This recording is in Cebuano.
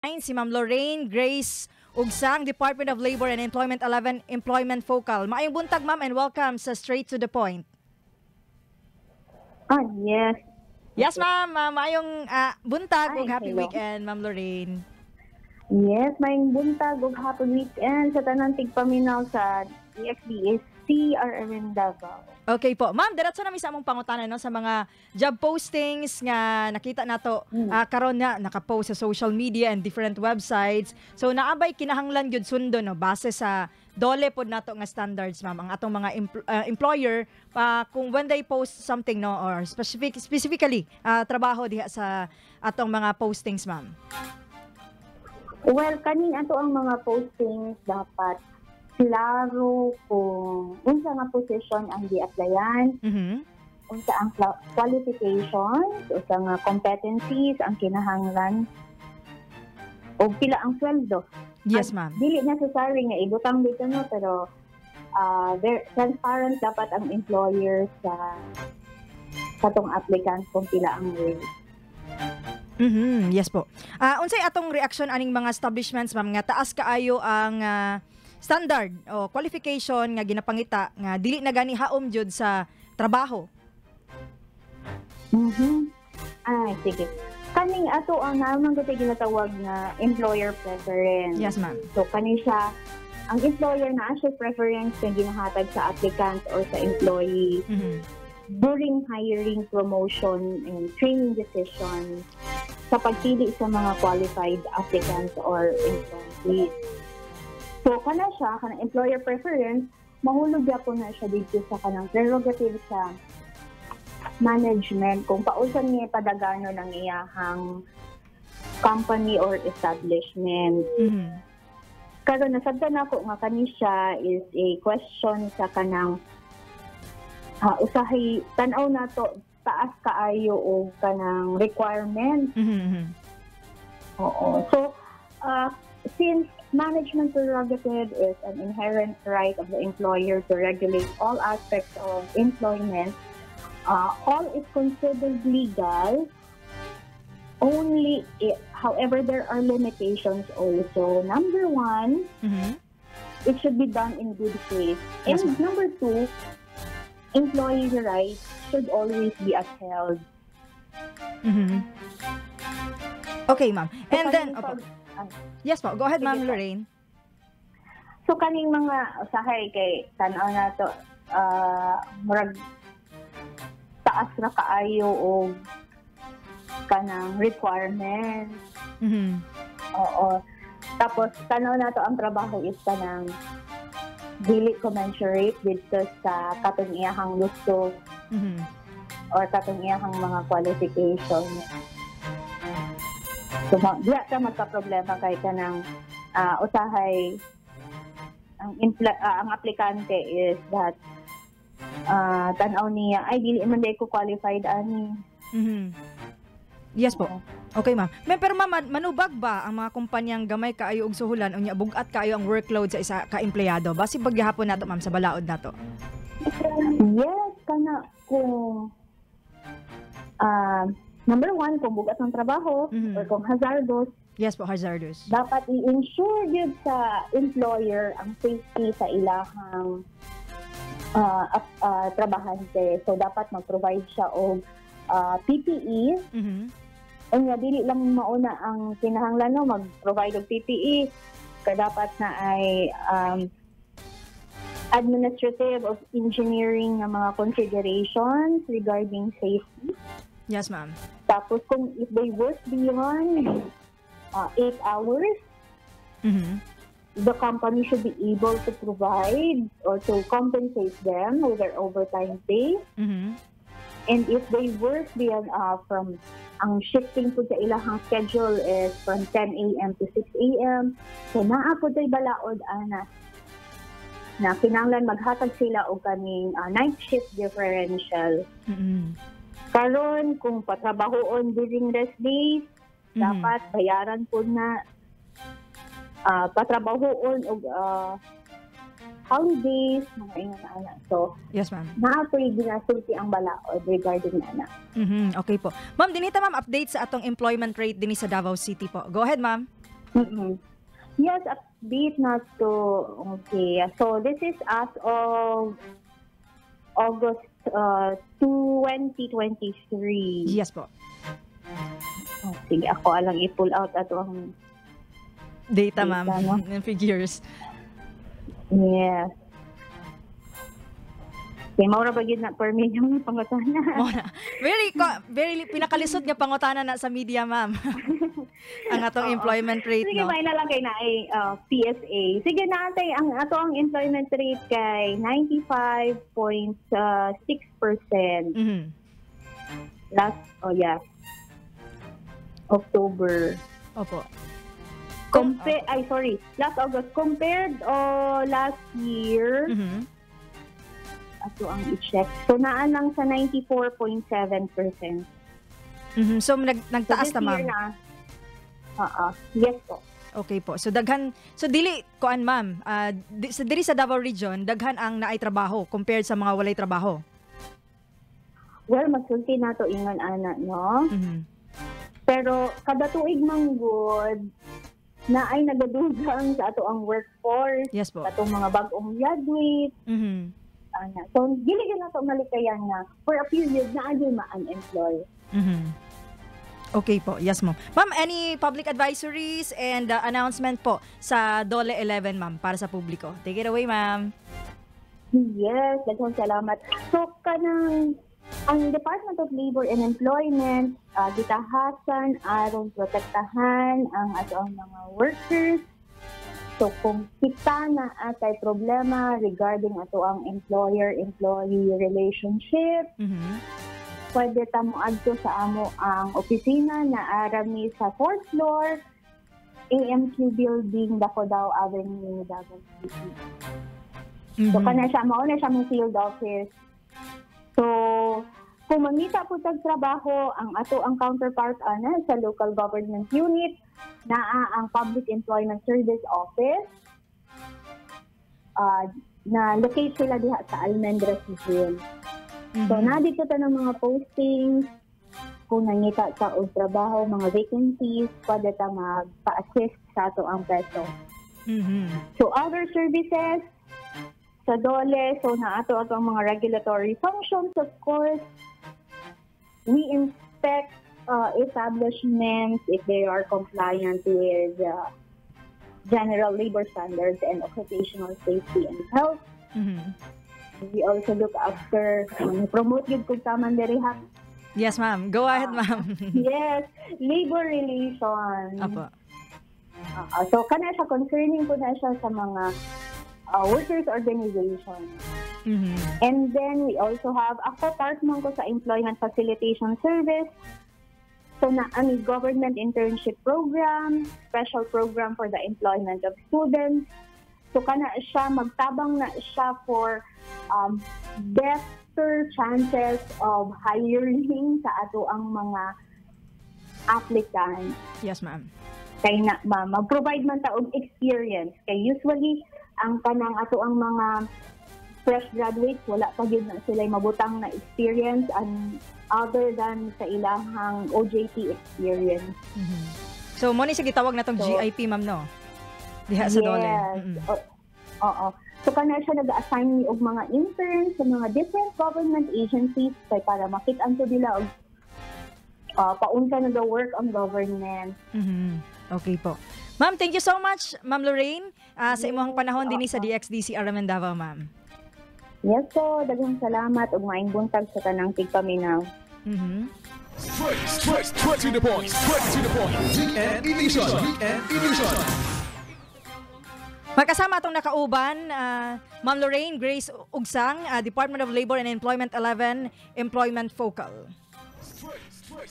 Si Ma'am Lorraine Grace Ugsang, Department of Labor and Employment 11 Employment Focal. Maayong buntag, ma'am, and welcome sa Straight to the Point. Ah, yes. Yes, ma'am. Maayong buntag Ay, ug happy hello. Weekend, Ma'am Lorraine. Yes, maayong buntag ug happy weekend sa tanang tigpaminaw sa DXBS CRMM Davao. Okay po. Ma'am, diretso na mi sa among pangutana, no, sa mga job postings nga nakita nato karon na nakapost sa social media and different websites. So naa bay kinahanglan gyud sundon, no, base sa DOLE pod nato nga standards, ma'am, ang atong mga employer pa kung when they post something, no, or specifically trabaho diha sa atong mga postings, ma'am? Well, kaning ato ang mga postings, dapat klaro kung unsa nga position ang gi-applyan, unsa ang qualifications, unsa nga competencies ang kinahanglan, ug pila ang sweldo. Yes, ma'am. Dili necessary nga ibutang dito, no, pero very transparent dapat ang employer sa katong applicant kung pila ang rate. Yes po. Unsay atong reaction aning mga establishments, ma'am, nga taas kaayo ang standard o qualification nga ginapangita nga dili na gani haom jud sa trabaho? Ay, sige. Kaning ato ang naman ko ginatawag na employer preference. Yes, ma'am. So kani siya, ang employer na siya preference nga ginahatag sa applicant or sa employee during hiring, promotion, and training decisions sa pagpili sa mga qualified applicants or employees. So, kana siya, kanang employer preference, mahulog gyapon na siya dito sa kanang prerogative sa management kung paunsa niya padagano ng iyahang company or establishment. Karon nasabtan nako nga kani siya is a question sa kanang usahay tan-aw nato taas kaayo og kanang requirement. Oo. So, since management prerogative is an inherent right of the employer to regulate all aspects of employment, all is considered legal. Only, however, there are limitations also. Number one, it should be done in good faith. And ma'am. Number two, employee rights should always be upheld. Okay, ma'am. So, And then, kaning opo. Ay, Yes po, go ahead, Sige Ma'am po. Lorraine. So kaning mga usahay kay tan-aw nato murag taas ra kaayo og kanang requirement. Oo. Tapos tan-aw nato ang trabaho is kanang dili commensurate dito sa katong iyahang gusto or katong iyahang mga qualification. So, diya ka magka-problema kay kanang usahay ang aplikante is that tan-aw niya, "Ay, dili man diay ko qualified ani." Yes po. Okay, ma'am. May pero ma'am, manubag ba ang mga kumpanyang gamay kaayo og suhulan unya bugat kaayo ang workload sa isa ka empleyado? Basi pagyahapon nato, ma'am, sa balaod nato. Yes, kana kung number one, kung bugat ng trabaho or kung hazardous, Yes po, hazardous. Dapat i-ensure gyud sa employer ang safety sa ilahang trabahante. So dapat mag-provide siya og PPE. Unya dili lang mauna ang kinahanglan, no, mag-provide og PPE kay dapat na ay administrative of engineering nga mga considerations regarding safety. Yes, ma'am. Tapos kung if they work beyond 8 hours, the company should be able to provide or to compensate them with their overtime pay. And if they work beyond from ang shifting po sa ilahang schedule is from 10 a.m. to 6 a.m. So naa po tay balaod ana na kinahanglan maghatag sila og kaning night shift differential. Karon kung patrabahoon during rest days, dapat bayaran po na patrabahoon og holidays, mga ingon ana. So, Yes, ma'am. Naa po'y ginasulti ang balaod regarding ana. Okay po. Ma'am, dinita, ma'am, update sa atong employment rate dinhi sa Davao City po. Go ahead, ma'am. Yes, update na to. Okay. So this is as of August 2023. Yes po. Oh, sige, ako alang i-pull out ato ang data, data, ma'am. No? And figures. Yes. Okay, maura ba gyud na permi yung pangutana? Mao na. Very pinakalisod nga pangutana na sa media, ma'am, ang atong employment rate, Sige, no? may na lang kay na ay PSA. Sige natin, ang ato ang employment rate kay 95.6% last, oh yeah, October. Opo. Compare, ay sorry, last August. Compared last year, ato ang i-check. So naa lang sa 94.7%. So So nagtaas this na, ma'am. year na. Oo. Yes po. Okay po. So daghan, so dili kuan, ma'am, sa diri sa Davao Region daghan ang naay trabaho compared sa mga walay trabaho. Well, magsulti na to ingon ana, no? Pero kada tuig man gud na ay nagadugang sa ato ang workforce, Yes po. sa atong mga bag-ong graduate, ana. So dili gyud nato malikayan nga for a period na adyo ma-unemployed. Okay po. Yes, ma'am. Ma'am, any public advisories and announcement po sa DOLE 11, ma'am, para sa publiko? Take it away, ma'am. Yes, daghang salamat. So kanang ang Department of Labor and Employment gitahasan aron protektahan ang ato ang mga workers. So kung kita na atay problema regarding ato ang employer-employee relationship, pwede ta mo adto sa amo ang opisina na arami sa fourth floor, AMQ Building, Dacodao Avenue, Davao City. So kana siya, mao na siya mong field office. So kung mangita po tag trabaho, ang ato ang counterpart ana sa local government unit naa ang Public Employment Service Office. Na locate sila diha sa Almendras Hill. So na dito ta ng mga postings kung nangita ta og trabaho, mga vacancies, pwede ta magpa-assist sa ato ang peso. So other services sa DOLE, so naato ato ang mga regulatory functions, of course. We inspect establishments if they are compliant with general labor standards and occupational safety and health. We also look after, promote yun kung taman diri ha. Yes, ma'am. Go ahead, ma'am. Yes, labor relations. Apo. So kana siya, concerning po na siya sa mga workers organization. And then we also have, ako part man ko sa Employment Facilitation Service. So na ami government internship program, special program for the employment of students. So kana siya, magtabang na siya for better chances of hiring sa ato ang mga applicants Yes, ma'am. Kay na ma, mag-provide man ta og experience kay usually ang kanang ato ang mga fresh graduates, wala pa gyud na sila mabutang na experience and other than sa ilahang OJT experience. So, mo ni siya gitawag na tong GIP, ma'am, no? Diha sa DOLE. Yes. Oo. So kana siya, nag-assign ni og mga interns sa mga different government agencies kay para makit-an to nila og paunsa nag-work ang government. Okay po. Ma'am, thank you so much, Ma'am Lorraine, sa imong panahon dinhi sa DXDC RMN Davao, ma'am. Yes po, daghang salamat ug maayong buntag sa tanang tigpaminaw. Straight, straight, straight to the point. Straight to the point. Weekend Edition. Weekend Edition. Magkasama atong nakauban, Ma'am Lorraine Grace Ugsang, Department of Labor and Employment 11, Employment Focal. Straight.